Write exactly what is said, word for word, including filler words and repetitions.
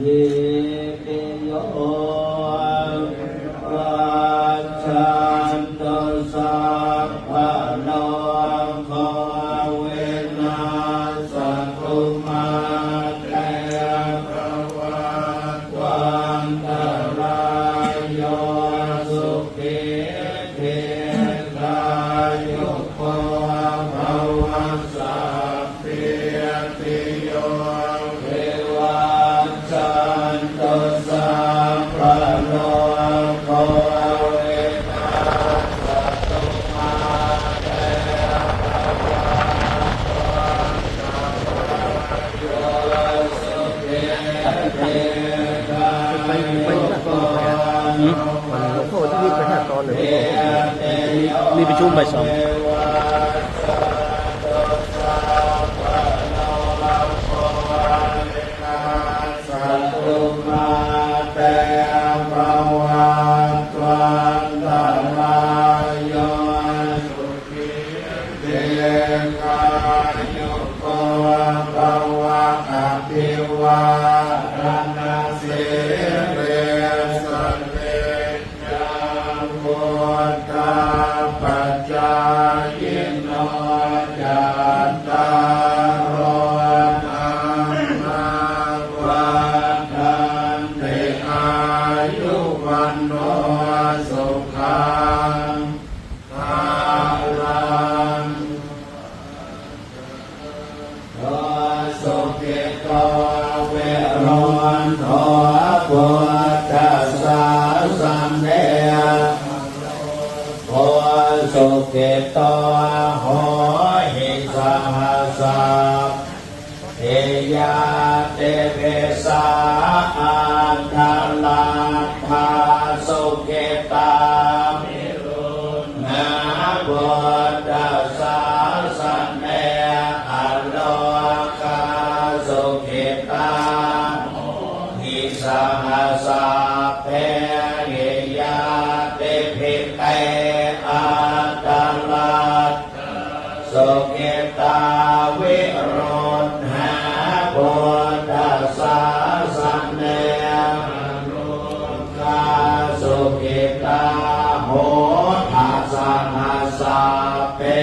Sabbītiyo vivajjantu, sabbarogo vinassatu, mā te bhavatvantarāyo, sukhī dīghāyuko bhava. Sabbītiyo vivajjantu, sabbarogo vinassatu, mā te bhavatvantarāyo, sukhī dīghāyuko bhava. อืม มันหลวงพ่อที่นี่ไปห้าตอนเลย มีประชุมบ่ายสอง Satu mā te bhavatvantarāyo, sukhī dīghāyuko bhava. Abhivādanasīlissa niccaṃ vuḍḍhāpacāyino, cattāro dhammā vaḍḍhanti: āyu vaṇṇo sukhaṃ balaṃ. Sukhito viruḷho buddhasāsane, arogo sukhito hohi saha sabbehi ñātibhi. Sā atthaladdhā sukhitā viruḷhā buddhasāsane, arogā sukhitā hohi saha sabbehi ñātibhi. Te atthaladdhā sukhitā viruḷhā buddhasāsane, arogā sukhitā hotha saha sabbe